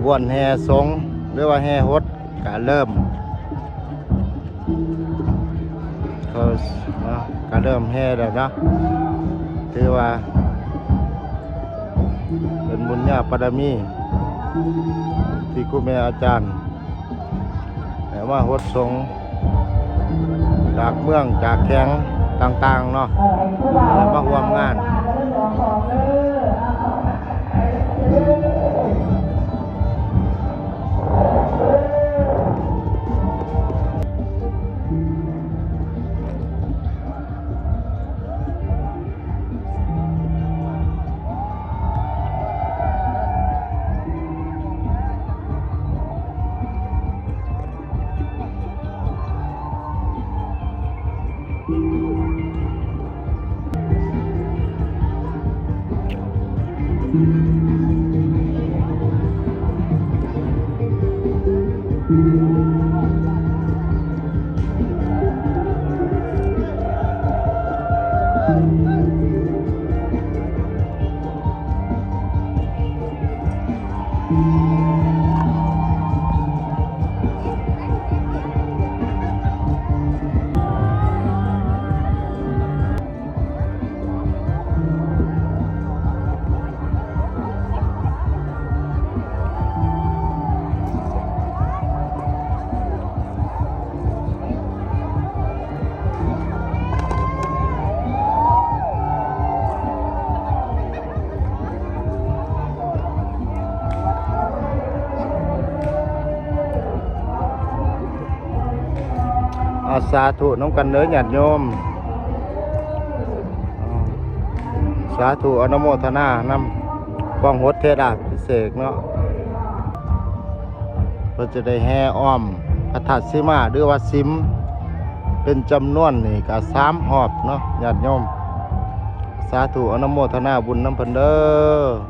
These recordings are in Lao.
ຂະບວນແຫ່ສົງ ຫຼືວ່າແຫ່ຫົດ ກະເລີ່ມ ເຂົາເນາະ ກະເລີ່ມແຫ່ແລ້ວເນາະ. ຖືວ່າເປັນບຸນຍາບາລະມີ ທີ່ຄູແມ່ອາຈານ ແລ້ວມາຫົດສົງຈາກເມືອງຈາກແຂວງຕ່າງໆເນາະ ແລ້ວມາຮ່ວມງານ. ອາ ສາທຸນຳກັນເດີຍາດໂຍມ. ສາທຸອະນຸໂມທະນານຳ ກອງຫົດເທລາພິເສກເນາະ. ເພິ່ນຈະໄດ້ແຫ່ອ້ອມພະທາດສີມາ ຫຼືວ່າສິມ ເປັນຈຳນວນນີ້ກະສາມຮອບເນາະຍາດໂຍມ. ສາທຸອະນຸໂມທະນາບຸນນຳເພິ່ນເດີ. ອ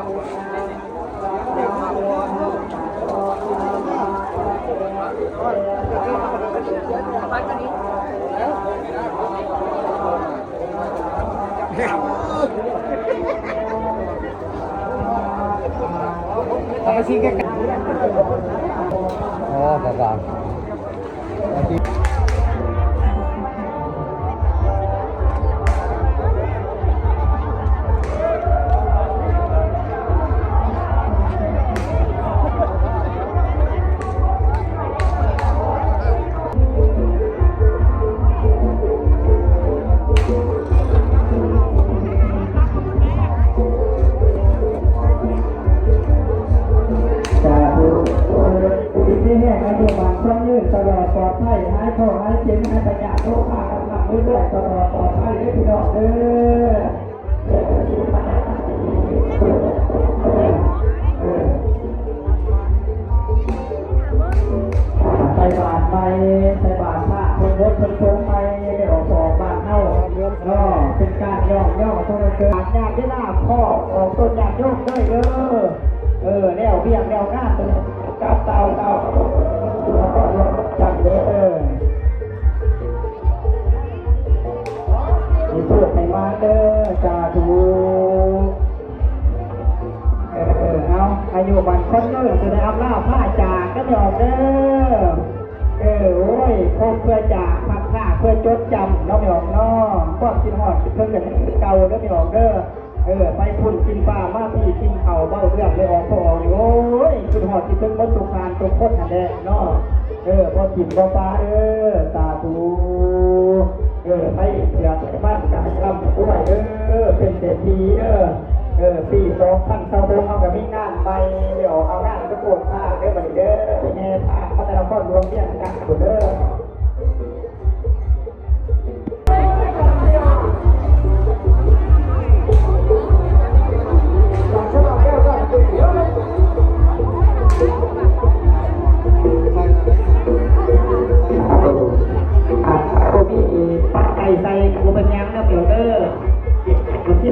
ເອົາໄປຊິໃກ້ໆ ອໍ ບາບາ. ສາທຸ ຢູ່ດີມີແຮງ ອາຍຸໝັ້ນຂວັນຍືນ ຕະຫຼອດປອດໄພ ຫາຍເຄາະຫາຍເຈັບ ຫາຍພະຍາດໂລຄາ ລຳລວຍຕະຫຼອດປອດໄພເດີພີ່ນ້ອງເດີ. ໃສ່ບາດໃໝ່ ໃສ່ບາດພະເພິ່ນບົດເພິ່ນສົງໃໝ່ ໄດ້ອອກ ອອກບ້ານເຮົາເນາະ ເປັນການຍ້ອງຍໍເທົ່ານັ້ນເດີ. ຍາດເວລາພໍອອກຕົນຍາດໂຍມເດີ ເອີ ແລ້ວວຽກແລ້ວງານ ກັບເຕົາເຕົາ ຈັກເດີ ໃຫ້ໂຊກໃຫ້ໝານເດີ ສາທຸ. ເອີ ເອົາ ອາຍຸໝັ້ນຂວັນຍືນ ຈະໄດ້ອຳລາພາຈາກເດີແມ່ອອກເດີ. ເອີ ໂອ້ຍ ພົບເພື່ອຈາກ ພັດພາກເພື່ອຈົດຈຳເນາະແມ່ອອກເນາະ ຄວາມຄິດຮອດຄິດເຖິງກັນຄືເກົ່າເດີແມ່ອອກເດີ. ເອີ ໄປພຸ້ນກິນປາ ມາພີ້ກິນເຂົ້າ ເວົ້າເລື່ອງແມ່ອອກພໍ່ອອກນີ້ ໂອ້ຍ ຄິດຮອດຄິດເຖິງໝົດທຸກທ່ານທຸກຄົນຫັ້ນແຫຼະເນາະ. ເອີ ບໍ່ຖິ້ມບໍ່ປະເດີ ສາທຸ. ເອີ ໃຜເກີດມັນກະໃຫ້ລ່ຳລວຍເດີ ເປັນເສດຖີເດີ. ເອີ ປີສອງພັນຊາວຫົກ ເຮົາກະມີງານໃໝ່ແລ້ວ ເອົາງານໄປໂພດພາເດີ ບັດນີ້ເດີ ແຫ່ພາມາແຕ່ນະຄອນຫຼວງວຽງຈັນພຸ້ນເດີ. ບໍ່ມີປັດໄຈໃສ່ ບໍ່ເປັນຫຍັງນະ ເອີ. ຢູ່ດີ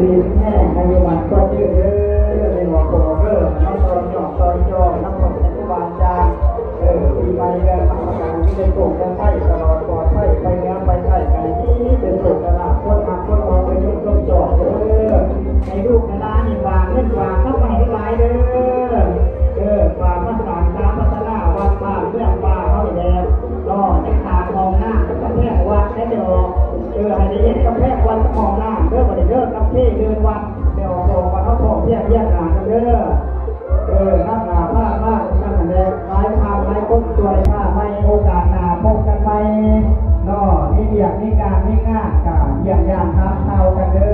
ມີແຮງ ອາຍຸໝັ້ນຂວັນຍືນເດີ ໃນຫົວຂໍ້ເດີ ມາຕໍ່ຍອດຕໍ່ຍອດນຳພໍ່ແມ່ຄູບາອາຈານ ເອີ ປີໃໝ່ເດືອນໃໝ່ ໃຫ້ມີແຕ່ໂຊກແຕ່ໄພ ຕະຫຼອດປອດໄພ ໄປເໜືອໄປໃຕ້ ໃຫ້ມີແຕ່ໂຊກແຕ່ລາບ ຄົນຮັກຄົນເອົາໄປຍົກຄົນຈອກເດີ ໃຫ້ລູກໃຫ້ຫຼານນີ້ຝາກເງິນຝາກຄຳໄວ້ຫຼາຍໆເດີ ເອີ ຝາກມາສ້າງສາພັດທະນາວັດວາເຮືອນວາເຮົານີ້ແຫຼະເນາະ ຈະສ້າງຫ້ອງນ້ຳກຳແພງວັດໃຫ້ໄດ້ອອກ ເອີ ໃຫ້ໄດ້ເຮັດກຳແພງວັດກັບຫ້ອງນ້ຳເດີ ບັດນີ້ເດີ ກັບເພເດີນວັດ ແລ້ວອອກ ອອກມາເຮົາພ້ອມພຽງວຽກໜ້າກັນເດີ ເອີ ນຳໜ້າພາມາຄືກັນຫັ້ນແຫຼະ ຫຼາຍພາມຫຼາຍຄົນຊ່ວຍພາໃໝ່ ໂອກາດໜ້າພົບກັນໃໝ່ເນາະ ມີວຽກມີການມີງານກະຢ້ຽມຢາມຖາມຂ່າວກັນເດີ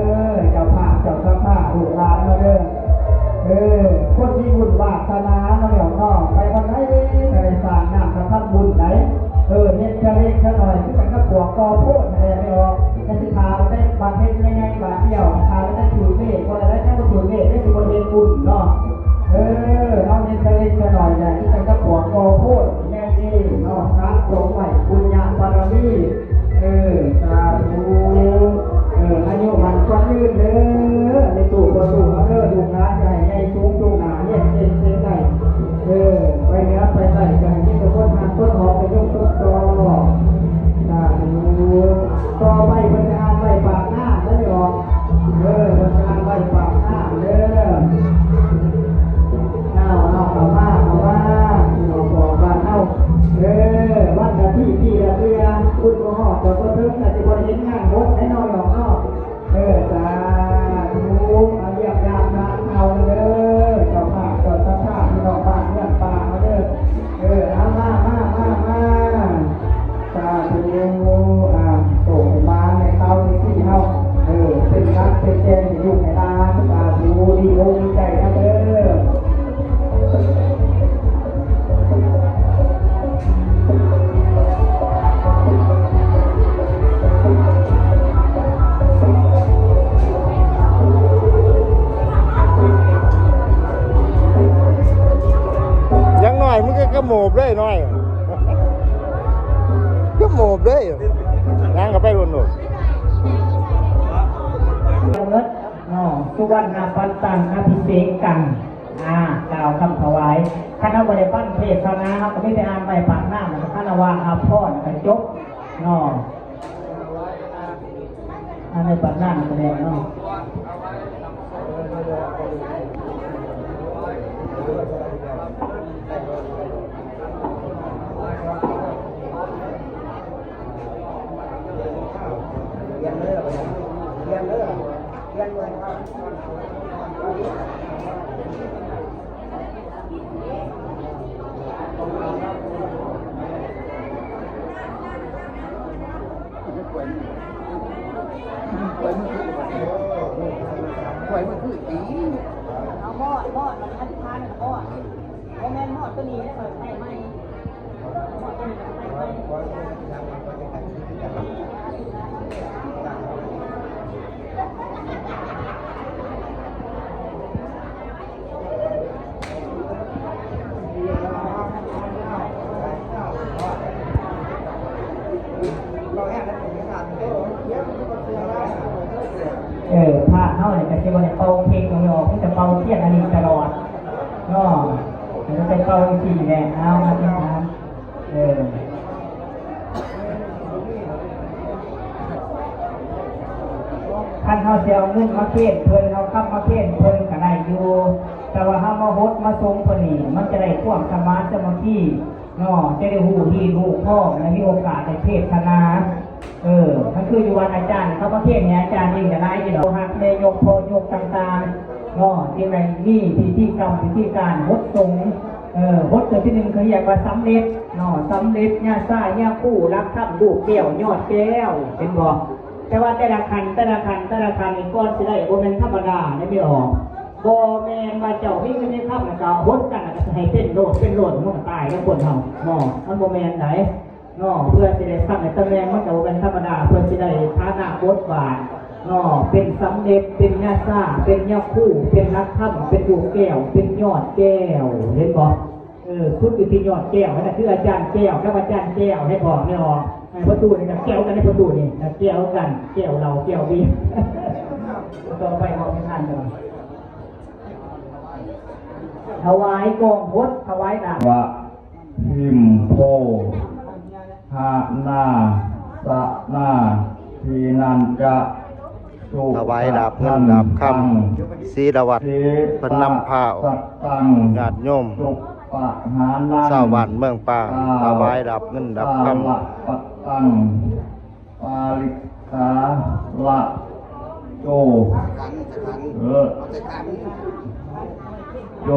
ເຈົ້າພາບເຈົ້າສັດທາລູກຫຼານເຮົາເດີ ເອີ ຄົນມີບຸນວາສະໜາເນາະ ແລ້ວເນາະ ໄປວັດໃດກະໄດ້ສ້າງນ້ຳສະພັນບຸນໃດ ເອີ ເຮັດເທື່ອເລັກເທື່ອໜ້ອຍ ຄືກັນກັບພວກກໍໂພດຫັ້ນແຫຼະ ແມ່ອອກ ແຕ່ຊິຖ້າໄດ້ບາດເຮັດໃຫຍ່ໆບາດດຽວ ຖ້າໄດ້ຖືກເລກ ບໍ່ໄດ້ ຍັງບໍ່ຖືກເລກ ໄດ້ຊິບໍ່ເຮັດບຸນເນາະ ເອີ ເຮົາເຮັດເທື່ອເລັກເທື່ອໜ້ອຍແຫຼະ ຄືກັນກັບພວກກໍໂພດໃຫຍ່ເອງເນາະ ສະສົມໄວ້ບຸນຍາບາລະມີ ເອີ ສາທຸ ເອີ ອາຍຸໝັ້ນຂວັນຍືນເດີ ແມ່ຕູ້ພໍ່ຕູ້ເຮົາເດີ ລູກຫຼານກະໃຫ້ໃຫຍ່ສູງ ສູງໜ້າ ຮຽນເກັ່ງ ເກັ່ງໄດ້ ເອີ ໄປເໜືອໄປໃຕ້ກະໃຫ້ມີແຕ່ຄົນຮັກຄົນຫອມ ໄປຍົກຄົນຊອ ສາທຸ ຕໍ່ໄປເພິ່ນຈະອ່ານໄວ້ປາກນ້ຳເດີ ເອີ ເພິ່ນຈະອ່ານໄວ້ປາກນ້ຳເດີ ເອົາ ເອົາ ເຂົ້າມາ ເຂົ້າມາ ເຂົ້າມາ ເອີ ວັດລະທີ ປີລະເທື່ອ ບຸນບໍ່ຮອດດອກບໍ່ເຖິງ ກະຊິບໍ່ໄດ້ເຫັນງານບົດໃດເນາະ ເນາະ. ເອີ ສາທຸ ມາຢ້ຽມຢາມທາງເຮົາເດີ ເຈົ້າພາບເຈົ້າສັດທາ ພີ່ນ້ອງບ້ານເມືອງປ່າເຮົາເດີ ເອີ ເອົາ ມາ ມາ ມາ ມາ ສາທຸ ເດ້ ຍ່າງເຂົ້າໄປໂລດ ເນາະ ສຸວັນນະປັດຕັງອະພິເສກັງ ອ່າ ກ່າວຄຳຖວາຍ. ຄັນເຮົາບໍ່ໄດ້ຟັງເທດສະໜາ ເຮົາກໍມີແຕ່ອ່ານໃບປາກນ້ຳ ແລ້ວກໍຄາລະວະອາພອນ ກໍຈົບເນາະ. ອັນນີ້ປາກນ້ຳກໍແລ້ວເນາະ. ເອົາໝໍ້ ໝໍ້ມັນທັນທານໝໍ້ ບໍ່ແມ່ນໝໍ້ຕົວນີ້ເດ້ ໃສ່ໃໝ່. ເອີ ພະເຮົານີ້ກໍຊິບໍ່ໄດ້ເປົ່າເຄັກເອົາດອກ ມີແຕ່ເປົ່າທຽນອັນນີ້ຕະຫຼອດເນາະ. ແລ້ວກໍເປົ່າຈັ່ງຊີ້ແຫຼະ ເອົາ ມາຕິດຕາມ ເອີ ຄັນເຮົາຊິເອົາເງິນມາເຄນເພິ່ນ ເອົາຄຳມາເຄນເພິ່ນກໍໄດ້ຢູ່ ແຕ່ວ່າເຮົາມາຫົດມາສົງເພິ່ນນີ້ ມັນຈະໄດ້ຄວາມສະໝານສາມັກຄີເນາະ ຈະໄດ້ຮູ້ຮີດຮູ້ຄອງ ແລະ ມີໂອກາດໄດ້ເທດສະໜາ. ເອີ ມັນຄືຢູ່ວັດອາຈານ ເຂົາມາເຄນໃຫ້ອາຈານເອງກໍຫຼາຍຢູ່ດອກ ເຮົາຮັກແມ່ຍົກພໍ່ຍົກຕ່າງໆເນາະ ຈຶ່ງໄດ້ມີພິທີກຳພິທີການຫົດສົງ. ເອີ ບົດຕົວທີໜຶ່ງເຂົາຮຽກວ່າສຳເລັດເນາະ ສຳເລັດຍາຊາຍາຄູ ຫຼັກຄຳ ລູກແກ້ວ ຍອດແກ້ວ ເຫັນບໍ່? ແຕ່ວ່າແຕ່ລະຂັ້ນ ແຕ່ລະຂັ້ນ ແຕ່ລະຂັ້ນນີ້ ກ່ອນຊິໄດ້ ບໍ່ແມ່ນທຳມະດາເດ້ ແມ່ນບໍ່? ບໍ່ແມ່ນວ່າເຈົ້າມີເງິນມີຄຳ ແລ້ວກໍຫົດກັນ ແລ້ວກໍໃຫ້ເປັນໂລດ ເປັນໂລດ ມັນກໍຕາຍແລ້ວຄົນເຮົາເນາະ ມັນບໍ່ແມ່ນໃດ. ເນາະ ເພື່ອຊິໄດ້ຊັ້ນໃນຕຳແໜ່ງ ມັນກໍບໍ່ແມ່ນທຳມະດາ ເພື່ອຊິໄດ້ຖານະບົດບາດເນາະ ເປັນສຳເລັດ ເປັນຍາຊາ ເປັນຍາຄູ ເປັນຫຼັກທຳ ເປັນລູກແກ້ວ ເປັນຍອດແກ້ວ ເຫັນບໍ່? ເອີ ສຸດຢູ່ທີ່ຍອດແກ້ວ ນັ້ນນະ ຄືອາຈານແກ້ວກັບອາຈານແກ້ວ ເຫັນບໍ່? ແມ່ນບໍ່? ໃນປະຕູນີ້ກໍແກ້ວກັນ ໃນປະຕູນີ້ກໍແກ້ວກັນ ແກ້ວເຫຼົ້າແກ້ວເບຍ ຕໍ່ໄປເວົ້າໃຫ້ທ່ານເດີ ຖວາຍກອງບົດ ຖວາຍດາບ ວະ ພິມໂພ ຫະນາ ສະນາ ທີນັນຈະ ສຸ ຖວາຍດາບເງິນດາບຄຳ ສີລະວັດ ເພິ່ນນຳພາອອກ ຍາດໂຍມ ສຸປະຫານັງ ຊາວບ້ານເມືອງປາງ ຖວາຍດາບເງິນດາບຄຳ ສາລະປັດຕັງ ປາລິສາລະໂຈ ເອີ ໂຈ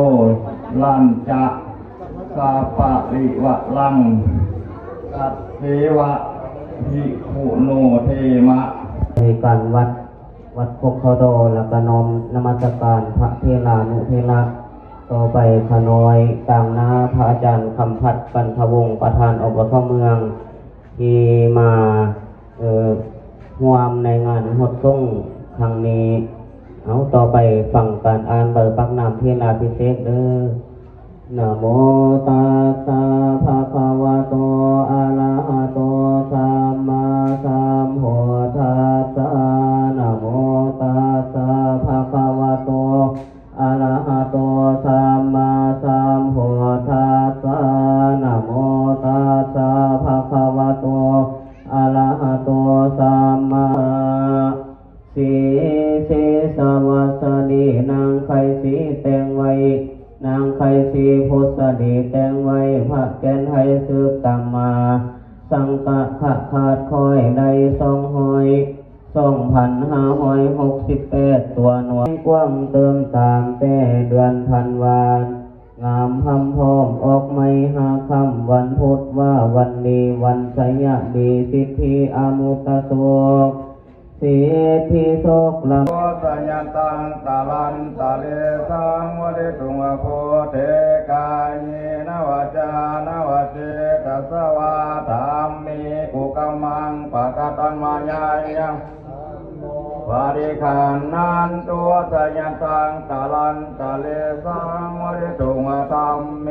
ລັນຈະ ສາປະລິວະລັງ ຕັດເສວະ ພິກຂຸໂນເທມະ ໃນການວັດ ວັດຄົກເຂົາດໍ ແລ້ວກໍນ້ອມນະມັດສະການພະເຖລານຸເຖລະ. ຕໍ່ໄປຂ້ານ້ອຍຕາງໜ້າພະອາຈານຄຳພັດ ກັນທະວົງ ປະທານ ອບຕ ເມືອງ ທີ່ມາ ເອີ ຮ່ວມໃນງານຫົດສົງຄັ້ງນີ້. ເອົາ ຕໍ່ໄປຟັງການອ່ານໃບປາກນ້ຳເຖລາພິເສກເດີ. ນະໂມຕັດສະ ພະຄະວະໂຕ ອະລະຫະໂຕ ສຳມາສຳພຸດທັດສະ ນະໂມຕັດສະ ພະຄະວະໂຕ ອະລະຫະໂຕ ສຳມາສຳພຸດທັດສະ ນະໂມຕັດສະ ພະຄະວະໂຕ ອະລະຫະໂຕ ສຳມາ ສີ ສີສະຫວັດສະດີ ນາງໄຄສີແຕ່ງໄວ້ ນາງໄຄສີພຸດສະດີແຕ່ງໄວ້ ພະແກ່ນໄຮສືບຕາມມາ ສັງກະຂະຂາດຂ້ອຍໄດ້ສອງຮ້ອຍ ສອງພັນຫ້າຮ້ອຍຫົກສິບແປດ ຕົວໜ່ວຍ ກວ້າງເຕີມຕາມແຕ່ເດືອນທັນວາ ງາມຮຳພ້ອມອອກໃໝ່ຫ້າຄ່ຳ ວັນພຸດວ່າວັນດີ ວັນໄຊຍະດີ ສິດທິອະມຸດຕະໂຊກ ສິດທິໂຊກລາພ ໂສ ສະຍະຕັງ ຕະລັນຕະເລ ສັງ ວັດຖຸງ ອະໂພ ເທກາຍ ເຍນະ ວາຈາ ນະ ວະ ເຈຕະສະວາ ທຳເມ ກຸກຳມັງ ປະກະຕັງ ມາຍາຍະ ປະລິການັນຕຸ ສະຍະຕັງ ຕະລັນຕະເລ ສັງ ວັດຖຸງ ທຳເມ